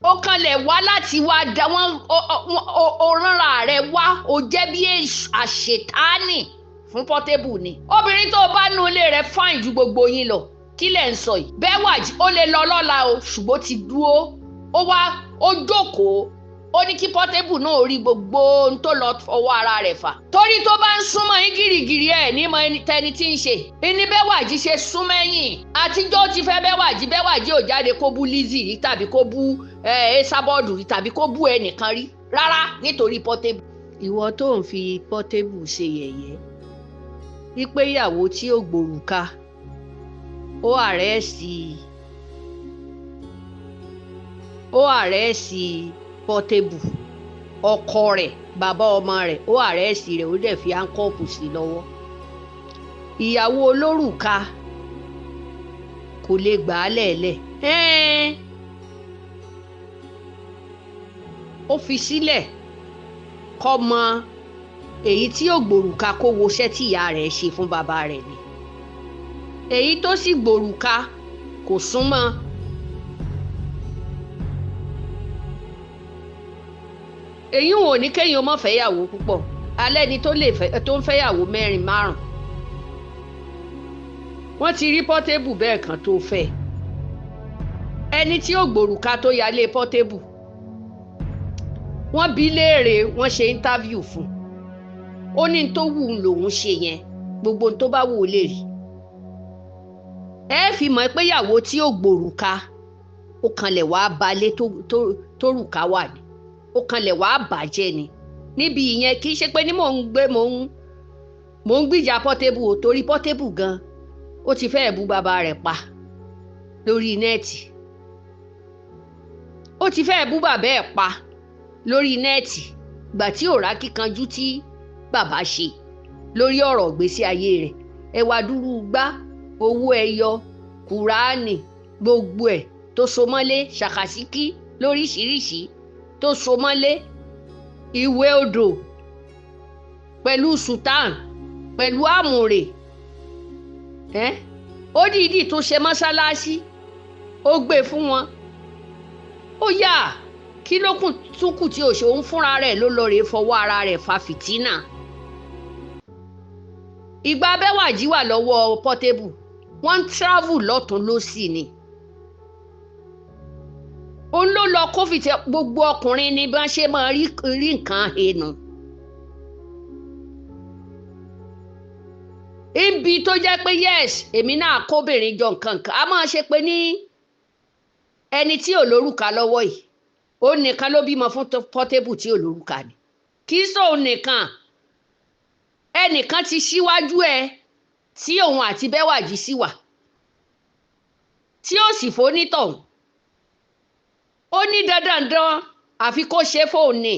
Ó kanlẹ̀ wá láti wá da wọ́n, ó ránra rẹ̀ wá, ó jẹ́ bí àṣetánì fún Portable ni. Obìnrin tó bá nu ilé rẹ̀ fáìn ju gbogbo yín lọ. Kí lẹ̀ ń sọ yìí? Bẹ́wàjí ó lè lọ lọ́la o, ṣùgbọ́n ó ti dúró, ó wá, ó jókòó, ó ní kí Portable náà rí gbogbo ohun tó lọ fọwọ́ ara rẹ̀ fà. Torí tó bá ń súnmọ́ yín gírígírí ẹ̀ ní mọ tẹni tí ń ṣe. Ìní Bẹ́wàjí ṣe súnmọ́ ẹ̀yìn. Àtijọ́ ti fẹ́ Bẹ́wàjí, Bẹ́wàjí ò jáde kó bú Lizzy rí tàbí kó bú Esabod rí tàbí kó bú ẹnìkan rí. Rárá, nítorí Portable. Ìwọ tó ń fi Portable ṣe yẹ̀yẹ́, wípé ìyàwó tí ò gbòrùka, ó àrẹ́sì Portable, ọkọ rẹ̀, bàbá ọmọ rẹ̀, ó àrẹ́sì rẹ̀, ó dẹ̀ fi áńkọ́ọ̀pù sí lọ́wọ́. Ìyàwó olórùka kò lè gbà á lẹ̀lẹ̀. Ó fi sílẹ̀ kọ́ mọ èyí tí ò gbòrùka kó woṣẹ́ tí ìyá rẹ̀ ṣe fún bàbá rẹ̀ ni. Èyí tó sì gbòrùka kò súnmọ́. Èyí ò ní kéèyàn má fẹ́yàwó púpọ̀. Alẹ́ ni tó lè fẹ́, tó ń fẹ́yàwó mẹ́rin márùn-ún. Wọ́n ti rí Portable bẹ́ẹ̀ kan tó fẹ́. Ẹni tí ò gbòrùka tó yálé Portable, wọ́n bi léèrè, wọ́n ṣe interview fún un. Ó ní tó wù ú lòun ṣe yẹn, gbogbo tó bá wù ú lè rí. Ẹ fi mọ̀ pé ìyàwó tí ò gbòrùka, ó kanlẹ̀ wá balẹ̀ tó rùka wà ní. Ó kanlẹ̀ wá bàjẹ́ ni. Níbi ìyẹn kì í ṣe pé ní mò ń gbé, mò ń gbìjà Portable o, torí Portable gan ó ti fẹ́ẹ̀ bú bàbá rẹ̀ pa lórí nẹ́ẹ̀tì. Ó ti fẹ́ẹ̀ bú bàbá ẹ̀ pa lórí nẹ́ẹ̀tì gbà tí ò rá kíkanjú tí bàbá ṣe lórí ọ̀rọ̀ ìgbésí ayé rẹ̀. Ẹwà dúró gbá owó ẹyọ, kùránì, gbogbo ẹ̀ tó so mọ́lé, ṣàkàṣíkí lóríṣiríṣi tó so mọ́lé, ìwé odò pẹ̀lú sultan pẹ̀lú àmùrè. Ó dìídì tó ṣe mọ́ṣáláṣí, ó gbé fún wọn. Ó yà kí ló tún kù tí ò ṣe, òun fúnra rẹ̀ ló lọ rèé fọwọ́ ara rẹ̀ fa fìtínà. Ìgbà Bẹ́wàjí wà lọ́wọ́ Portable, wọ́n ń travel lọ́tún lọ́sì ni. Òun ló lọ kó fìtẹ́ gbogbo ọkùnrin ní bá ṣe máa rí nǹkan hẹnu. Ibi tó jẹ́ pé yes, èmi náà kóbìnrin jọ nǹkan kan, a máa ṣe pé ní ẹni tí ò lórúkà lọ́wọ́ yìí, òun nìkan ló bímọ fún Portable tí ò lórúkà ni. Kì í sóun nìkan, ẹnìkan ti ṣíwájú ẹ tí òun àti Bẹ́wàjí sì wà, tí ó sì fonítọ̀hún. Ó ní dandandan àfi kó ṣe fóun ni.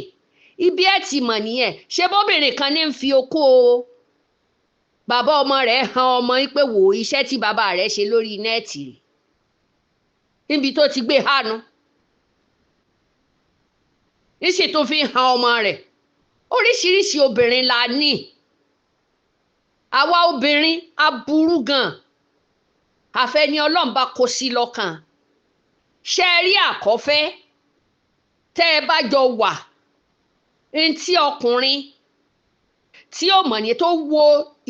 Ibi ẹ ti mọ̀ nìyẹn. Ṣé bóbìnrin kan ní ń fi okó bàbá ọmọ rẹ̀ han ọmọ yín pé wò iṣẹ́ tí bàbá rẹ̀ ṣe lórí nẹ́ẹ̀tì rẹ̀, níbi tó ti gbé hánu, níṣì tó fi han ọmọ rẹ̀. Oríṣiríṣi obìnrin la ní. Àwa obìnrin a burú gan. Àfẹ́ni Ọlọ́run bá kó sí lọ́kàn. Ṣé ẹ rí àkọ́fẹ́ tẹ́ ẹ bá jọ wà, ntí ọkùnrin tí ó mọ̀ ní tó wo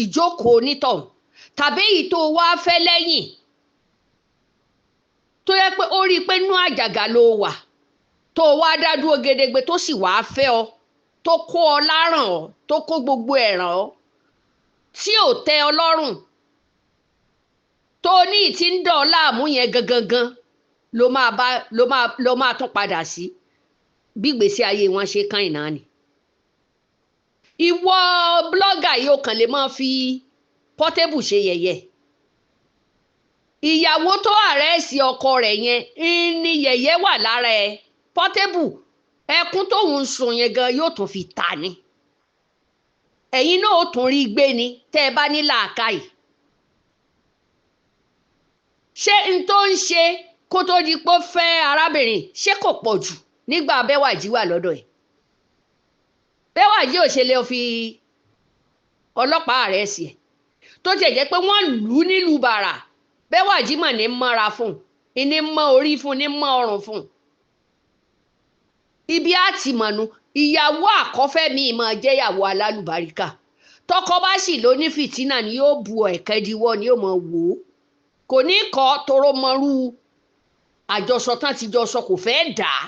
ìjókòó onítọ̀hún tàbí èyí tó wá fẹ́ lẹ́yìn tó yẹ pé ó rí i pé inú àjàgà ló wà, tó wá dá dúró gedegbe, tó sì wá fẹ́ ọ, tó kó ọ láràn ọ, tó kó gbogbo ẹ̀ ràn ọ, tí ò tẹ́ ọ lọ́rùn, tó ní ìtí ń dọ̀ ọ́ láàmú yẹn gangan ló máa bá ló máa tún padà sí bí ìgbésí ayé wọn ṣe kàn náà ni. Ìwọ blọ́gà yìí ó kàn lè máa fi Portable ṣe yẹ̀yẹ́. Ìyàwó tó àrẹ́sì ọkọ rẹ̀ yẹn ní yẹ̀yẹ́ wà lára ẹ̀. Portable ẹkún tóun ń sun yẹn gan yóò tún fi ta ni. Ẹ̀yin náà ó tún rí gbé ni tẹ́ ẹ bá ní làákàyè. Ṣé n tó ń ṣe kó tó di pé ó fẹ́ arábìnrin ṣé kò pọ̀ jù nígbà Bẹ́wàjí wà lọ́dọ̀ ẹ̀? Bẹ́wàjí ò ṣe lè fi ọlọ́pàá rẹ̀ sí ẹ̀, tó tiẹ̀ jẹ́ pé wọ́n lù ú nílùú bàrà. Bẹ́wàjí mà ní mọ́ra fún un, ní mọ́ orí fún un, ní mọ́ ọrùn fún un. Ibi á ti mọ̀nu ìyàwó àkọ́fẹ́ mi máa jẹ́ ìyàwó alálùbáríkà. Tọkọ bá sì ló ní fìtínà ni yóò bu ẹ̀kẹ́ diwọ́ ni yóò mọ̀ wò ó. Kò ní kọ́ toró mọ́rú àjọsọ tán ti jọ sọ, kò fẹ́ dà á.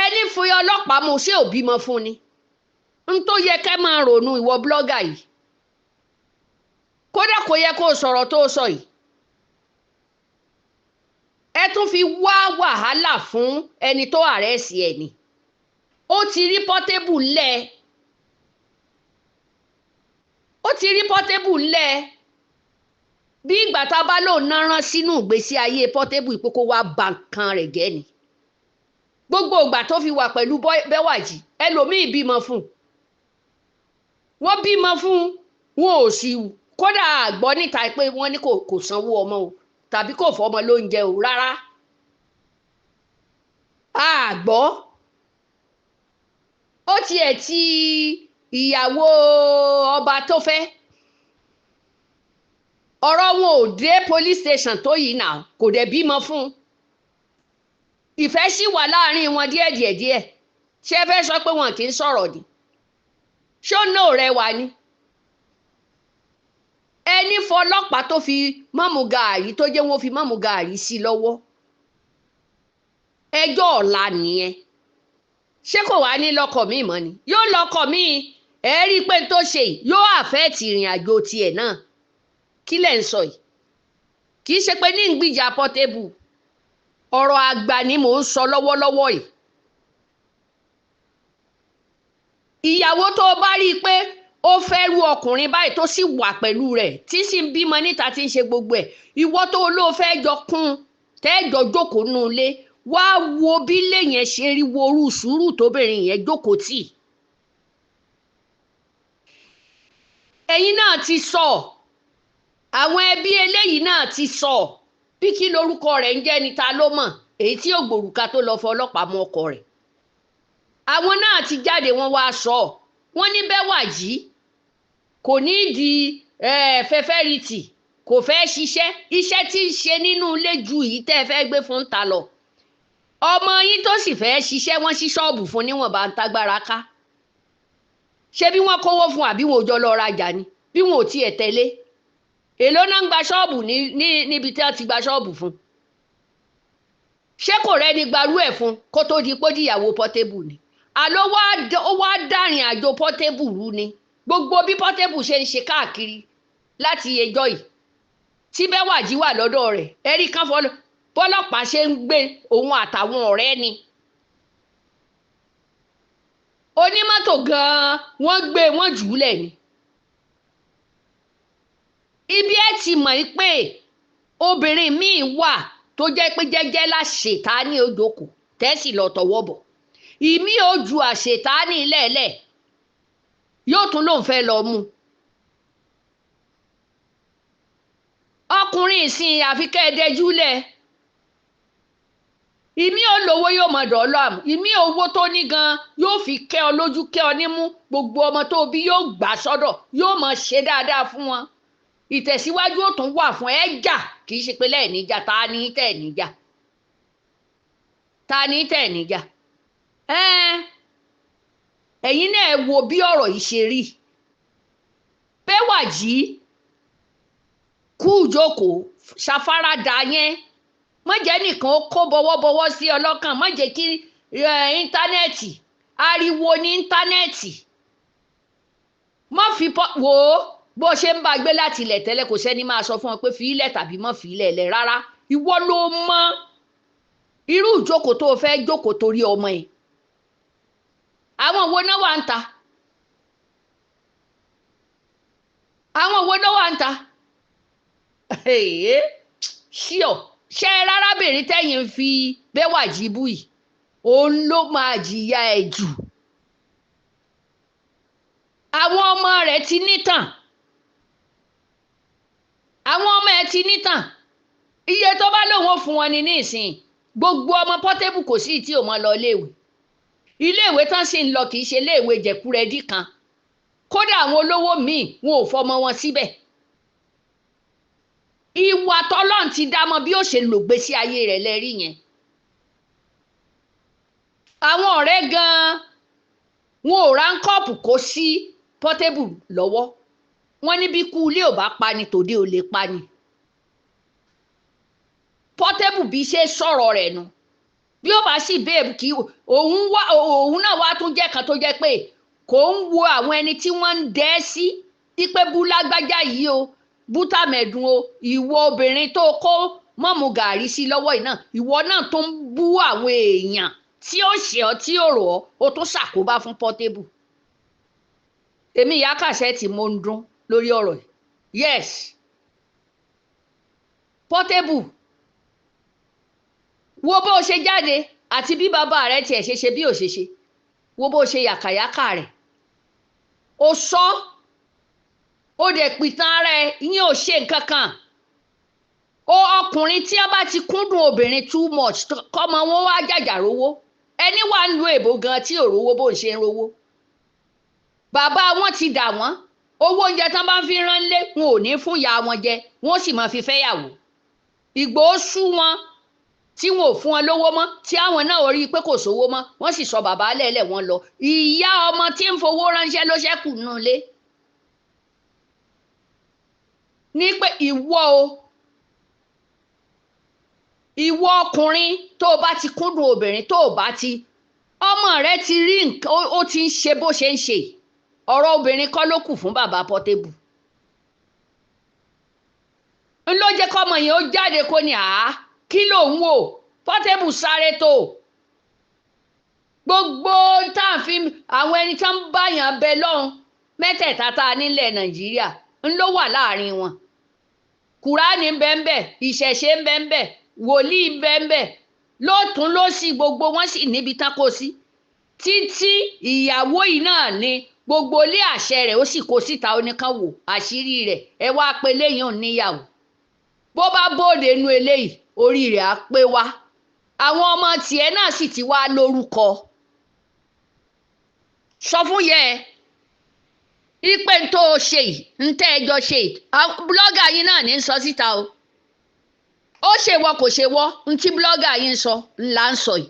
Ẹni fún ọlọ́pàá mo ṣé òbí mọ fún ni. N tó yẹ kẹ́ máa ronú ìwọ blọ́gà yìí. Kódà kò yẹ kó sọ̀rọ̀ tó sọ yìí. Ẹ tún fi wá wàhálà fún ẹni tó àrẹ́sì ẹ̀ ni. Ó ti rí Portable ńlẹ̀. Ó ti rí Portable ńlẹ̀. Bí ìgbà tá a bá lòun náà rán sínú ìgbésí ayé Portable pé kó wá ba nǹkan rẹ̀ jẹ́ ni. Gbogbo ìgbà tó fi wà pẹ̀lú Bẹ́wàjì, ẹlòmíì bímọ fún un. Wọ́n bímọ fún un, wọn ò sì kódà àgbọ́ níta pé wọ́n ní kò sanwó ọmọ o tàbí kò fọmọ lóúnjẹ o rárá. Àgbọ́. Ó tiẹ̀ ti ìyàwó ọba tó fẹ́. Ọ̀rọ̀ wọn ò dé police station tó yìí náà, kò dẹ̀ bímọ fún un. Ìfẹ́ sì wà láàrin wọn díẹ̀díẹ̀díẹ̀. Ṣé ẹ fẹ́ sọ pé wọn kì í sọ̀rọ̀ ni? Ṣó náà rẹwà ni? Ẹni fọlọ́pàá tó fi mọ́mú gàárì tó jẹ́ wọ́n fi mọ́mú gàárì sí lọ́wọ́. Ẹjọ́ ọ̀la nìyẹn. Ṣé kò wá ní lọ́kọ mi mọ́ ni? Yóò lọ́kọ mi, ẹ rí i pé tó ṣe yìí yóò àfẹ́ẹ̀tì ìrìn àjò tiẹ̀ náà. Kí lẹ̀ ń sọ yìí? Kì í ṣe pé ní ìgbìjà Portable. Ọ̀rọ̀ àgbà ni mò ń sọ lọ́wọ́lọ́wọ́ yìí. Ìyàwó tó bá rí i pé ó fẹ́ rú ọkùnrin báyìí tó sì wà pẹ̀lú rẹ̀ tí sì ń bímọ níta tí ń ṣe gbogbo ẹ̀, ìwọ tó ló fẹ́ jọ kún tẹ́jọ jókòó nù ilé, wá wo bí ilé yẹn ṣe rí, wo orú sùúrù tóbìnrin yẹn jókòó tì. Ẹ̀yin náà ti sọ, àwọn ẹbí eléyìí náà ti sọ, bí kí lorúkọ rẹ̀ ń jẹ́ ni ta ló mọ̀, èyí tí ògbòrùka tó lọ fọ ọlọ́pàá mú ọkọ rẹ̀. Àwọn náà ti jáde, wọ́n wá sọ, wọ́n ní Bẹ́wàjì kò ní di fẹfẹ́rìtì, kò fẹ́ ṣiṣẹ́, iṣẹ́ tí ń ṣe nínú ilé ju èyí tẹ́ ẹ fẹ́ gbé fún ta lọ. Ọmọ yín tó sì fẹ́ ṣiṣẹ́, wọ́n ṣí ṣọ́ọ̀bù fún níwọ̀nba ń tágbára ká. Ṣé bí wọ́n kówó fún àbí wọn ò jọ lọ rajà ni, bí wọn ò tiẹ̀ tẹ̀lé. Èló náà ń gba ṣọ́ọ̀bù níbi tí wọ́n ti gba ṣọ́ọ̀bù fún? Ṣé kò rẹ́ni gbarú ẹ̀ fún kó tó di pé ó dìyàwó Portable ni? Àló ó wá dárìn àjò Portable rú ni. Gbogbo bí Portable ṣe ń ṣe káàkiri láti ẹjọ́ yìí tí Bẹ́wàjì wà lọ́dọ̀ rẹ̀, ẹ̀rí kan bọ́lọ́pàá ṣe ń gbé òun àtàwọn ọ̀rẹ́ ni. Onímọ́tò gan-an wọ́n gbé wọ́n jù ú lẹ̀ ni. Ibi ẹ ti mọ̀ pé obìnrin míì wà tó jẹ́ pé jẹ́jẹ́ láṣetánì òjòkó tẹ́sí lọ tọwọ́ bọ̀. Ìmí ò ju àṣetánì lẹ́ẹ̀lẹ̀ yóò tún lóun fẹ́ lọ mú. Ọkùnrin ìsìn àfi kẹ́ ẹ dẹjúlẹ̀. Ìmí ò lówó yóò mọ̀ dọ́lọ́ àmú. Ìmí owó tó ní gan yóò fi kẹ́ ọ lójú kẹ́ ọ nímú. Gbogbo ọmọ tó bí yóò gbà sọ́dọ̀, yóò mọ̀ ṣe dáadáa fún wọn. Ìtẹ̀síwájú ò tún wà fún ẹ jà, kì í ṣe pé lẹ́ẹ̀níjà, ta ni tẹ̀ níjà? Ta ni tẹ̀ níjà? Ẹ̀yin náà ẹ wo bí ọ̀rọ̀ yìí ṣe rí. Bẹ́wàjì kú ìjókòó ṣàfaradà yẹn. Má jẹ́ nìkan ó kó bọwọ́bọwọ́ sí ọlọ́kàn, má jẹ́ kí íńtánẹ́ẹ̀tì, ariwo ní íńtánẹ́ẹ̀tì. Má fi wò ó bó ṣe ń bá gbé láti ilẹ̀ tẹ́lẹ̀, kò sẹ́ni máa sọ fún ọ pé fi ilẹ̀ tàbí má fi ilẹ̀ lẹ̀ rárá. Ìwọ ló mọ irú ìjókòó tó o fẹ́ jókòó torí ọmọ ẹ̀. Àwọn wo náà wà ń ta? Àwọn wo náà wà ń ta? Ṣíọ ṣe rárábìnrin tẹ́yìn ń fi Bẹ́wàjì bú yìí, òun ló máa jìyà ẹ̀ jù. Àwọn ọmọ rẹ̀ ti nítàn. Àwọn ọmọ ẹ̀ ti nítàn. Iye tó bá lóun ó fún wọn ni nísìnyí. Gbogbo ọmọ Portable kò sí tí ò mọ lọ iléèwé. Iléèwé tán sì ń lọ kì í ṣe iléèwé jẹ̀kúrẹ́dì kan. Kódà àwọn olówó míì wọn ò fọmọ wọn síbẹ̀. Ìwà tọ́lọ́run ti dá mọ́ bí ó ṣe lògbésí ayé rẹ̀ lẹ́rí yẹn. Àwọn ọ̀rẹ́ gan-an wọn ò ránkọ́ọ̀pù kó sí Portable lọ́wọ́. Wọ́n ní bí kú ilé ò bá pani tòde ò lè pani. Portable bí ṣe sọ̀rọ̀ rẹ̀ nu. Bí ó bá sì bẹ́ẹ̀ kí òun wá, òun náà wá tún jẹ́ kan tó jẹ́ pé kò ń wo àwọn ẹni tí wọ́n ń dẹ́ sí ipe bú lágbájá yìí o, bú tàmẹ̀dùn o, ìwọ obìnrin tó kó mọ́mú gàrí sí lọ́wọ́ yìí náà, ìwọ náà tó ń bú àwọn èèyàn tí ó ṣe ọ́ tí ó rò ọ́, ó tún ṣàkóbá fún Portable. Èmi ìyá kàṣẹ́ẹ̀tì mo ń dún lórí ọ̀rọ̀ yìí. Yes, Portable, wo bó o ṣe jáde àti bí bàbá rẹ tiẹ̀ ṣe ṣe bí ò ṣe ṣe, wo bó o ṣe yàkàyàkà rẹ̀, o sọ, ó dẹ̀ pìtàn ara ẹ, ìyẹn ò ṣe nǹkan kan. O ọkùnrin tí a bá ti kúndùn obìnrin too much, kọ́mọ wọn wá jàjà rówó. Ẹni wà ń lu èbó gan tí ò rówó bó ń ṣe ń rówó. Bàbá wọn ti dà wọ́n, owó oúnjẹ tán bá ń fi rán lé, wọn ò ní fún ìyá wọn jẹ, wọn ó sì máa fi fẹ́yàwó. Ìgbò sú wọn tí wọn ò fún wọn lówó mọ́, tí àwọn náà rí i pé kò sówó mọ́, wọ́n sì sọ bàbá lẹ́lẹ̀ wọn lọ. Ìyá ọmọ tí ń fowó ránṣẹ́ ló ṣẹ́kù nínú ilé. Ní pé ìwọ o, ìwọ ọkùnrin tó o bá ti kúndùn obìnrin, tó o bá ti, ọmọ rẹ ti rí nǹkan, ó ti ń ṣe bó ṣe ń ṣe. Ọ̀rọ̀ obìnrin kọ́ ló kù fún bàbá Portable. Ń ló jẹ́ kọ́mọ yẹn ó jáde kó ní àá, kí ló ń wò? Portable sáré tó. Gbogbo tá à ń fi àwọn ẹni tó ń báyàn bẹ lọ́hùn mẹ́tẹ̀ẹ̀ta tá a nílẹ̀ Nàìjíríà ń ló wà láàrin wọn. Kùránì ń bẹ ń bẹ, ìṣẹ̀ṣe ń bẹ ń bẹ, wòlíì ń bẹ ń bẹ, lótùún lósì gbogbo wọn sì níbi tán kó sí. Títí ìyàwó yìí náà ni gbogbo ilé àṣẹ rẹ̀ ó sì kó síta oníkan wò àṣírí rẹ̀, ẹ wá pé léyìn òun níyàwó. Bó bá bóde inú eléyìí, orí rẹ̀ á pé wá. Àwọn ọmọ tiẹ̀ náà sì ti wá lórúkọ. Sọ fún yẹ ipe tó o ṣe yìí, ń tẹ́ ẹ jọ ṣe yìí, blọ́gà yín náà ní ń sọ síta o. Ó ṣe wọ kò ṣe wọ, ń tí blọ́gà yín ń sọ ńlá ń sọ yìí.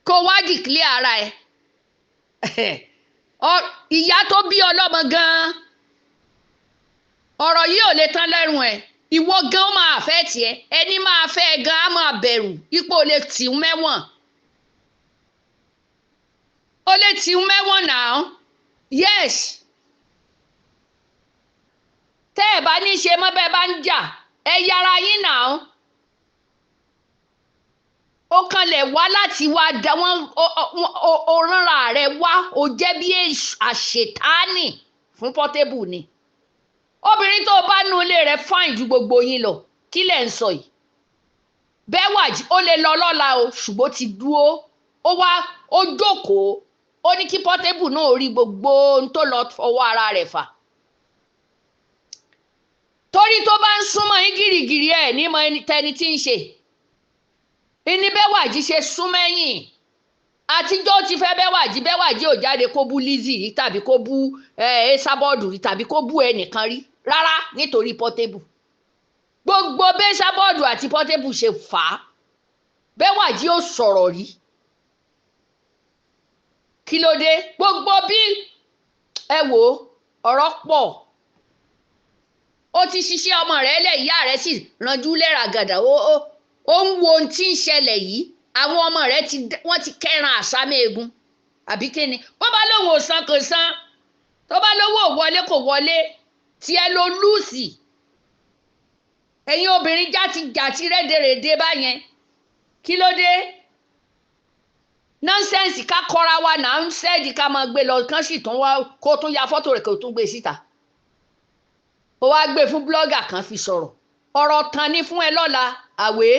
Kó wá dìklẹ́ ara ẹ. Ìyá tó bí ọlọ́mọ gan-an, ọ̀rọ̀ yìí ò lè tán lẹ́rùn ẹ̀. Ìwọ gan máa fẹ́ tiẹ̀, ẹni máa fẹ́ gan á máa bẹ̀rù ipò lè tì ń mẹ́wọ̀n. Ó lè tì ń mẹ́wọ̀n náà. Yes. Tẹ́ ẹ̀ bá ní ṣe mọ́ bẹ́ẹ̀ bá ń jà, ẹ yára yín náà. Ó kanlẹ̀ wá láti wá da wọ́n, ó ránra rẹ̀ wá, ó jẹ́ bí àṣetánì fún Portable ni. Obìnrin tó bá nu ilé rẹ̀ fine ju gbogbo yín lọ, kí lẹ̀ ń sọ yìí? Bẹ́wàjì ó lè lọ lọ́la o, ṣùgbọ́n ó ti dúró, ó wá, ó jókòó, ó ní kí Portable náà rí gbogbo ohun tó lọ fọwọ́ ara rẹ̀ fà. Torí tó bá ń súnmọ́ yín gìrìgìrì ẹ̀ ní mọ tẹni tí ń ṣe. Ìní Bẹ́wàjì ṣe súnmọ́ ẹ̀yìn. Àtijọ́ ti fẹ́ Bẹ́wàjì, Bẹ́wàjì ò jáde kó bú Lizzy rí tàbí kó bú Esabod rí tàbí kó bú ẹnìkan rí. Rárá, nítorí Portable. Gbogbo Esabod àti Portable ṣe fà á. Bẹ́wàjì ò sọ̀rọ̀ rí. Kí ló dé? Gbogbo bí ẹ wò ọ̀rọ̀ pọ̀. Ó ti ṣiṣẹ́ ọmọ rẹ̀ lẹ̀, ìyá rẹ̀ sì ranjú lẹ́ràgàdà. Ó ń wo ohun tí ń ṣẹlẹ̀ yìí. Àwọn ọmọ rẹ̀ wọ́n ti kẹ́ran àsámẹ́ egun. Àbí kí ni? Bó bá lóun ò san kò san. Tó bá lówó ò wọlé kò wọlé. Tí ẹ lo lùsì. Ẹ̀yin obìnrin játijàti rédèrèdè báyẹn. Kí ló dé? Nọ́nsẹ̀nsì ká kọ́ra wa náà ń ṣẹ́ẹ̀dì ká máa gbé lọ kán sì tún wá kó tún ya fọ́tò rẹ̀ kó tún gbé síta. Ó wá gbé fún blọ́gà kan fi sọ̀rọ̀. Ọ̀rọ̀ tán ni fún ẹ lọ́la, àwé.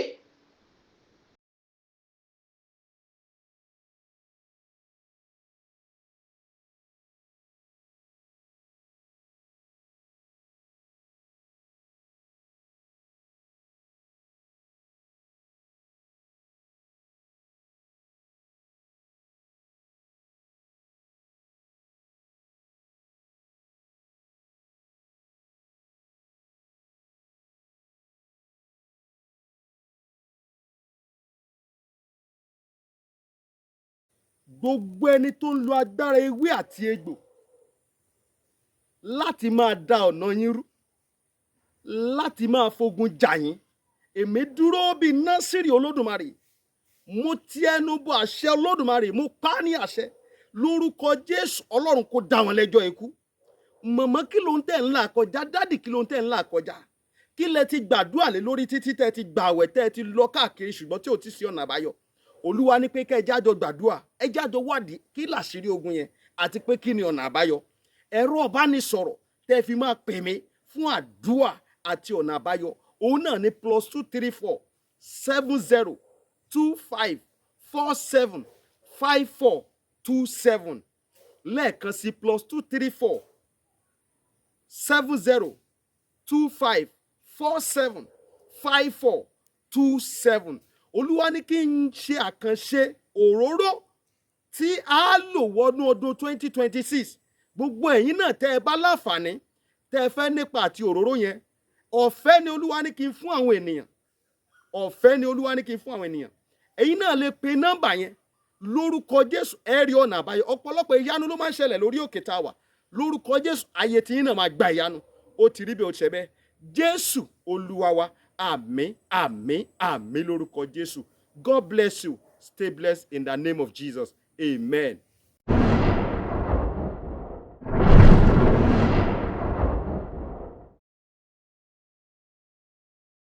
Gbogbo ẹni tó ń lo agbára ewé àti egbò láti máa da ọ̀nà yín rú, láti máa fogun jà yín, èmi dúró bíi Násìrì Olódùmarè, mo ti ẹnu bọ àṣẹ Olódùmarè, mo pa á ní àṣẹ lórúkọ Jésù, Ọlọ́run kó dá wọn lẹ́jọ́ ikú. Mọ̀mọ́, kí ló ń tẹ̀ ń là kọjá? Daddy, kí ló ń tẹ̀ ń là kọjá? Kí lẹ ti gbàdúrà lé lórí títí tẹ́ ti gbàwẹ̀, tẹ́ ti lọ káàkiri, ṣùgbọ́n tí ò ti sí ọ̀nà àbáyọ? Olúwa ní pé kẹ́ ẹ jájọ gbàdúrà, ẹ jájọ wádìí kí làṣírí ogun yẹn àti pé kí ni ọ̀nà àbáyọ. Ẹ̀rọ ọ̀bánisọ̀rọ̀ tẹ́ fi máa pè mí fún àdúrà àti ọ̀nà àbáyọ, òun náà ní +234 70 25 47 54 27. Lẹ́ẹ̀kan sí, +234 70 25 47 54 27. Olúwa ní kí n ṣe àkànṣe òróró tí a lò wọnú ọdún 2026. Gbogbo ẹ̀yin náà tẹ́ ẹ bá láǹfààní, tẹ́ ẹ fẹ́ nípa àti òróró yẹn, ọ̀fẹ́ ni Olúwa ní kí n fún àwọn ènìyàn. Ọ̀fẹ́ ni Olúwa ní kí n fún àwọn ènìyàn. Ẹ̀yin náà lè pe nọ́mbà yẹn. Lórúkọ Jésù, ẹ rí ọ̀nà àbáyọ. Ọ̀pọ̀lọpọ̀ ìyanu ló máa ń ṣẹlẹ̀ lórí òkè tá a wà. Lórúkọ Jésù, ayé tí yín náà máa gba ìyanu. Ó ti rí bí ó ṣe bẹ́ẹ̀. Jésù Olúwa wa. Àmín, àmín, àmín lórúkọ Jésù. God bless you. Stay blessed in the name of Jesus. Amen.